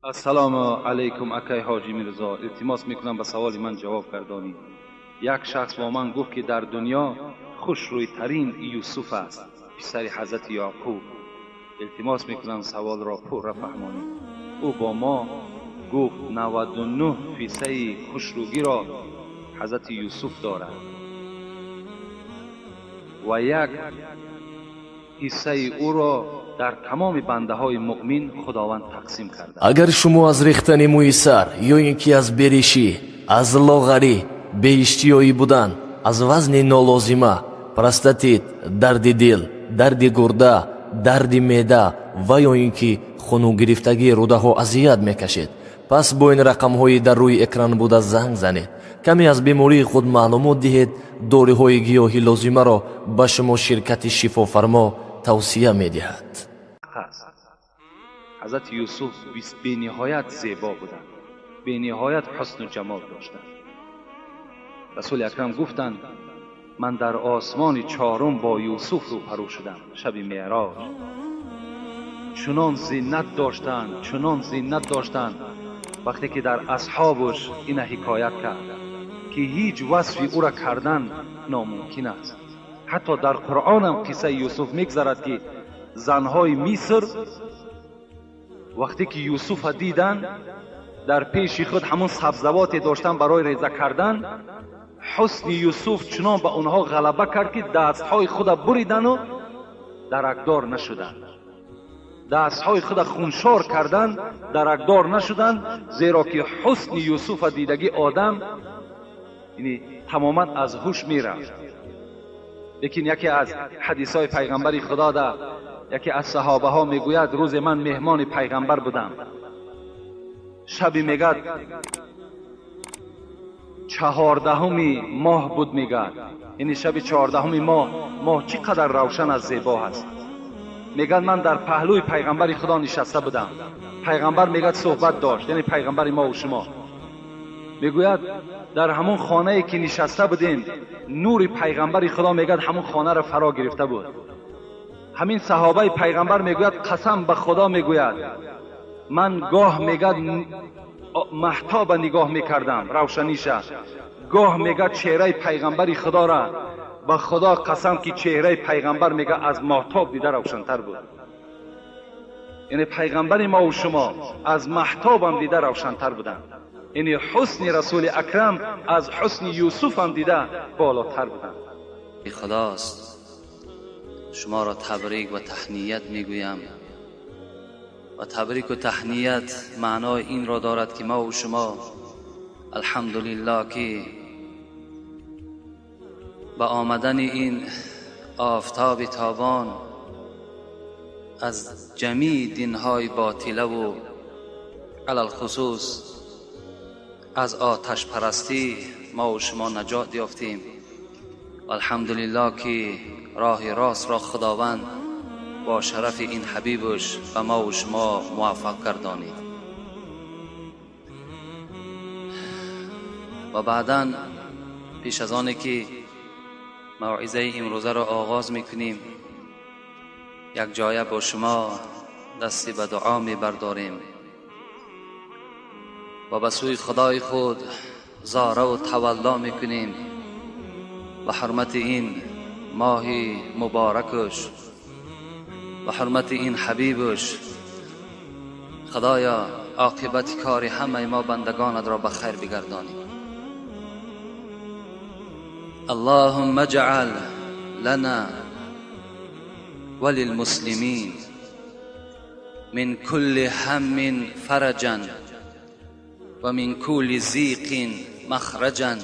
Ассалому алайкум, акай Ҳоҷӣ Мирзо. Илтимос мекунам, ба саволи ман ҷавоб гардонӣ. Як шахс бо ман гуфт, ки дар дунё хушрӯйтарин Юсуф аст, писари ҳазрати Яъқуб. Илтимос мекунам, саволро пурра фаҳмонӣ. Ӯ бо мо гуфт, 99 фисаи хушрӯгиро ҳазрати Юсуф дорад ва як ҳиссаи ӯро дар тамоми бандаҳои муъмин Худованд тақсим кардааст. Агар шумо аз рехтани мӯи сар ё ин ки аз беришӣ, аз лоғарӣ, беиштиёӣ будан, аз вазни нолозима, простатит, дарди дил, дарди гурда, дарди меъда ва ё ин ки хунугирифтагии рӯдаҳо азият мекашед, пас бо ин рақамҳои дар рӯи экран буда занг занед, каме аз бемории худ маълумот диҳед. Доруҳои гиёҳӣ лозимаро ба шумо ширкати Шифофармо тавсия медиҳад. Ҳазрати Юсуф бениҳоят зебо буданд, бениҳоят ҳусну ҷамол доштанд. Расули Акрам гуфтанд: ман дар осмони чорум бо Юсуф рӯпарӯ шудам шаби Меъроҷ. Чунон зинат доштанд, чунон зинат доштанд, вақте ки дар асҳобаш ина ҳикоят кард, ки ҳеҷ васфи ӯра кардан номумкин аст. Ҳатто дар Қуръонам қиссаи Юсуф мегзарад, ки занҳои Миср вақте ки Юсуфа диданд, дар пеши худ ҳамон сабзавоте доштанд барои реза кардан, ҳусни Юсуф чунон ба онҳо ғалаба кард, ки дастҳои худа буридану даракдор нашуданд, дастҳои худа хуншор карданд, даракдор нашуданд, зеро ки ҳусни Юсуфа дидагӣ одам яъне тамоман аз ҳуш мерафт. Лекин яке аз ҳадисҳои пайғамбари Худо да яке аз саҳобаҳо мегӯяд: рӯзе ман меҳмони пайғамбар будам. Шаби, мегӯяд, 14-уми моҳ буд, мегӯяд, яъне шаби 14-уми моҳ. Моҳ чӣ қадар равшан аст, зебо ҳаст. Мегӯяд, ман дар паҳлӯи пайғамбари Худо нишаста будам. Пайғамбар, мегӯяд, суҳбат дошт, яъне пайғамбари мо шумо. Мегӯяд, дар ҳамон хонае ки нишаста будем, нури пайғамбари Худо, мегӯяд, ҳамон хонаро фаро гирифта буд. Ҳамин саҳобаи пайғамбар мегӯяд: қасам ба Худо, мегӯяд, ман гоҳ, мегӯяд, маҳтоба нигоҳ мекардам, равшаниша, гоҳ, мегӯяд, чеҳраи пайғамбари Худора. Ба Худо қасам, ки чеҳраи пайғамбар, мегӯяд, аз моҳтоб дида равшантар буд. Яъне пайғамбари мову шумо аз маҳтобам дида равшантар буданд, яъне ҳусни расули акрам аз ҳусни Юсуфам дида болотар буданд. Худост, шуморо табрик ва таҳният мегӯям ва табрику таҳният маънои инро дорад, ки мо шумо, алҳамдулиллоҳ, ки ба омадани ин офтоби тобон аз ҷамии динҳои ботилаву алалхусус аз оташпарастӣ мо шумо наҷот ёфтем. Алҳамдулиллоҳ, ки роҳи ростро Худованд бо шарафи ин ҳабибаш ба мо шумо муваффақ гардонид. Ва баъдан, пеш аз оне ки мавъизаи имрӯзаро оғоз мекунем, як ҷоя бо шумо дасти ба дуо мебардорем ва ба сӯи Худои худ зораву тавалло мекунем ба ҳурмати ин моҳи муборакаш, ба ҳурмати ин ҳабибаш. Худоё, оқибати кори ҳамаи мо бандагонатро ба хайр бигардонӣ. اللهم اجعل لنا وللمسلمين من كل هم فرجا ومن كل ضيق مخرجا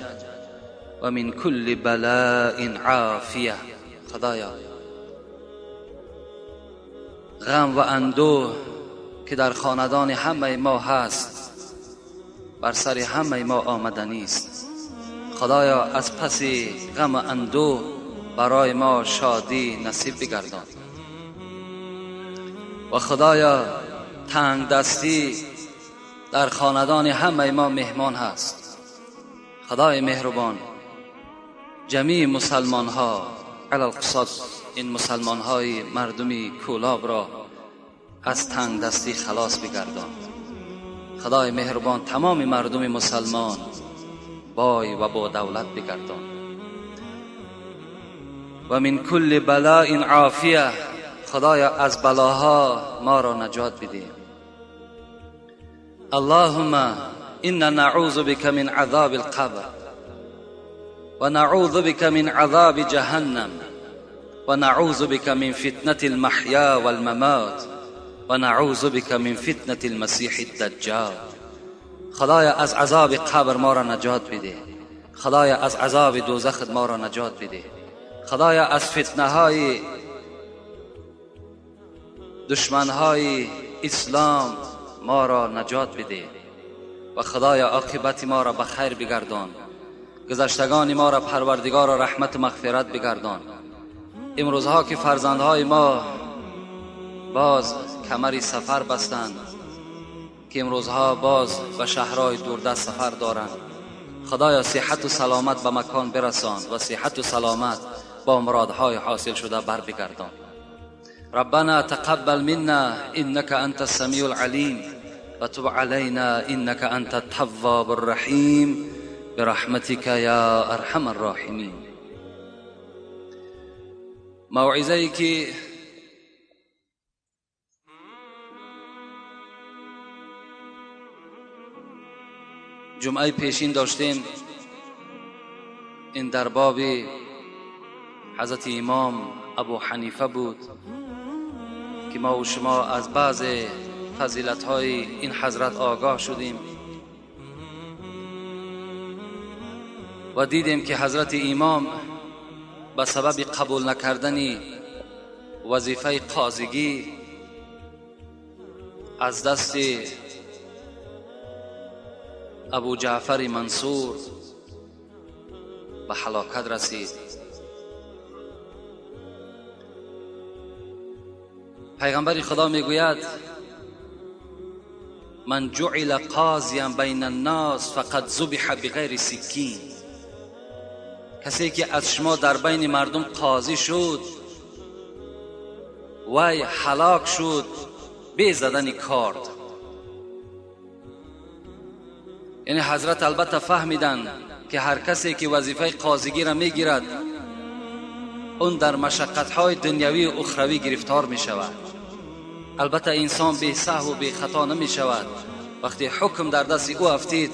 ومن كل بلاء عافية. خدایا، غم و اندوه که در خاندان همه ما هست بر سر همه ما آمدنی است. خدایا، از پس غم و اندوه برای ما شادی نصیب بگردان. و خدایا، تنگ دستی در خاندان همه ما مهمان هست. خدای مهربان، جمیع مسلمان ها، علی الخصوص این مسلمان های مردمی کولاب را از تنگ دستی خلاص بگردان. خدای مهربان تمام مردم مسلمان بای و با دولت بگردان. و من کل بلاء عافیه، خدایا از بلاها ما را نجات بده. اللهم انا نعوذ بك من عذاب القبر و نعوذ بك من عذاب جهنم و نعوذ بك من فتنة المحیا والممات و نعوذ بك من فتنة المسیح الدجال. خدایا از عذاب قبر ما را نجات بده. خدایا از عذاب دوزخ ما را نجات بده. خدایا از فتنه های دشمن های اسلام ما را نجات بده. و خدایا عاقبت ما را به خیر بگردان. گذشتگان ما را پروردگار را رحمت و مغفرت بگردان. امروزها که فرزندهای ما باز کمری سفر بستند، که امروزها باز به شهرهای دوردست سفر دارند، خدایا صحت و سلامت به مکان برسان و صحت و سلامت با مرادهای حاصل شده بر بگردان. ربنا تقبل منا انك انت السمیع العلیم و تب علینا انك انت التواب الرحیم برحمتك یا ارحم الراحمین. موعظه که جمعه پیشین داشتیم، این در باب حضرت امام ابو حنیفه بود که ما و شما از بعض فضیلت‌های این حضرت آگاه شدیم و دیدیم که حضرت امام به سبب قبول نکردن وظیفه قاضیگی از دست ابو جعفر منصور به هلاکت رسید. پیغمبر خدا میگوید من جعل قاضیا بین الناس فقد ذبح بغیر سکین. کسی که از شما در بین مردم قاضی شد وی هلاک شد بی زدن کارد. یعنی حضرت البته فهمیدند که هر کسی که وظیفه قاضیگی را میگیرد اون در مشقت‌های دنیوی و اخروی گرفتار می شود. البته انسان بی سهو و بی خطا نمی شود. وقتی حکم در دست او افتید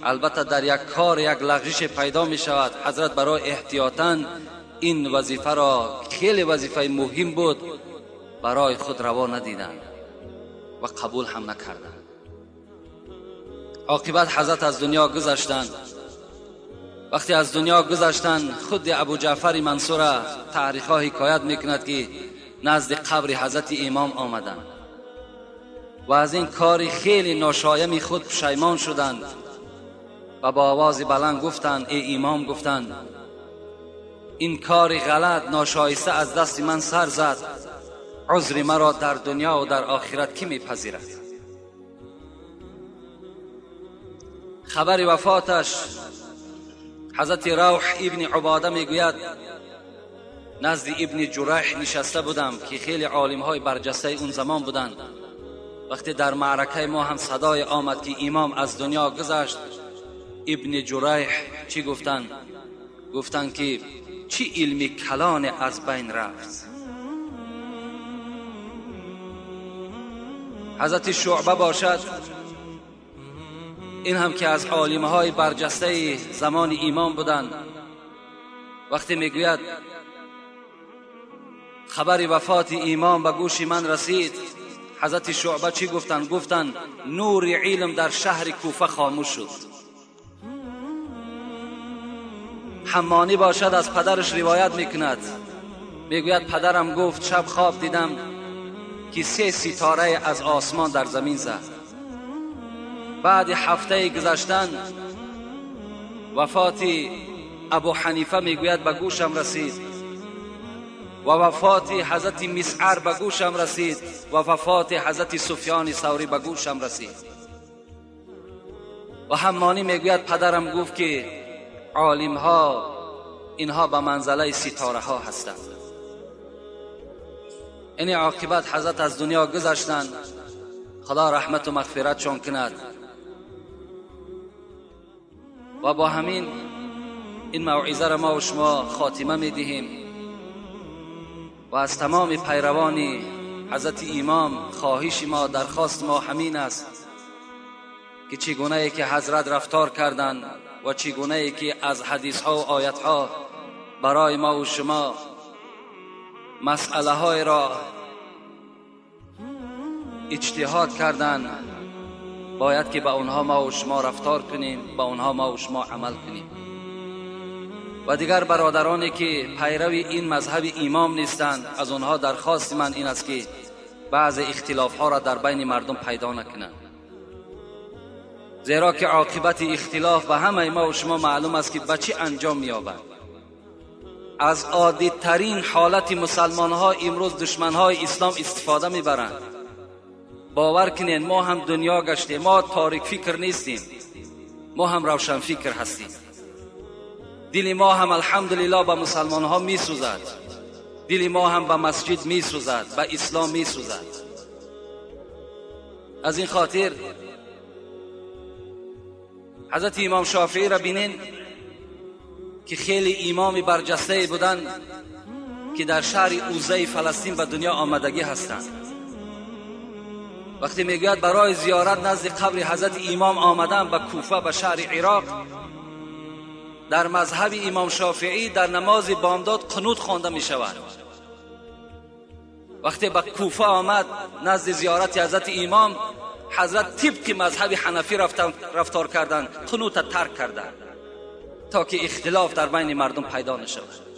البته در یک کار یک لغزش پیدا می شود. حضرت برای احتیاطاً این وظیفه را خیلی وظیفه مهم بود برای خود روا ندیدند و قبول هم نکردند. عاقبت حضرت از دنیا گذشتند. وقتی از دنیا گذشتند خود ابو جعفر منصور تاریخ ها حکایت میکند که نزد قبر حضرت امام آمدند و از این کار خیلی ناشایم خود پشیمان شدند و با آواز بلند گفتند ای امام، گفتند این کار غلط ناشایسته از دست من سر زد، عذر مرا در دنیا و در آخرت کی میپذیرد؟ خبر وفاتش حضرت روح ابن عباده میگوید نزد ابن جریح نشسته بودم که خیلی عالمهای برجسته اون زمان بودند. وقتی در معرکه ما هم صدای آمد که امام از دنیا گذشت، ابن جریح چی گفتند؟ گفتند که چی علمی کلان از بین رفت. حضرت شعبه باشد، این هم که از عالمهای برجسته زمان امام بودند، وقتی میگوید خبر وفات امام به گوش من رسید، حضرت شعبه چی گفتند؟ گفتند نور علم در شهر کوفه خاموش شد. حمانی باشد از پدرش روایت میکند، میگوید پدرم گفت شب خواب دیدم که 3 ستاره از آسمان در زمین زد. بعد هفته گذشتن وفات ابو حنیفه میگوید به گوشم رسید و وفات حضرت مسعر به گوشم رسید و وفات حضرت سفیان ثوری به گوشم رسید. و حمانی میگوید پدرم گفت که عالم ها اینها به منزله ستاره ها هستند. Ини оқибат ҳазрат аз дунё гузаштанд. Худо раҳмату мағфиратшон кунад. Ва бо ҳамин ин мавъизаро мо шумо хотима медиҳем ва аз тамоми пайравони ҳазрати имом хоҳиши мо, дархости мо ҳамин аст ки чӣ гунае ки ҳазрат рафтор карданд ва чӣ гунае ки аз ҳадисҳо ва оятҳо барои мо ва шумо масъалаҳоеро иҷтиҳод карданд, бояд ки ба онҳо мо ва шумо рафтор кунем, ба онҳо мо ва шумо амал кунем. Ва дигар бародароне ки пайрави ин мазҳаби имом нестанд, аз онҳо дархости ман ин аст ки баъзе ихтилофҳоро дар байни мардум пайдо накунанд, зеро ки оқибати ихтилоф ба ҳамаи мо ва шумо маълум аст ки ба чӣ анҷом меёбад. Аз оддитарин ҳолати мусалмонҳо имрӯз душманҳои ислом истифода мебаранд. Бовар кунед, мо ҳам дунё гаштем, мо торикфикр нестем, мо ҳам равшанфикр ҳастем. Дили мо ҳам алҳамдулиллоҳ ба мусалмонҳо месӯзад, дили мо ҳам ба масҷид месӯзад, ба ислом месӯзад. Аз ин хотир ҳазрати имом шофеиро бинен ки хеле имоми барҷастае буданд ки дар шаҳри узаи Фаластин ба дунё омадагӣ ҳастанд. Вақте мегӯяд барои зиёрат назди қабри ҳазрати имом омадам ба Куфа, ба шаҳри Ироқ, дар мазҳаби имом Шофеӣ дар намози бомдод қунут хонда мешавад. Вақте ба Куфа омад назди зиёрати ҳазрати имом, ҳазрат тибқи мазҳаби ҳанафӣ рафтор карданд, қунута тарк карданд то ки ихтилоф дар байни мардум пайдо нашавад.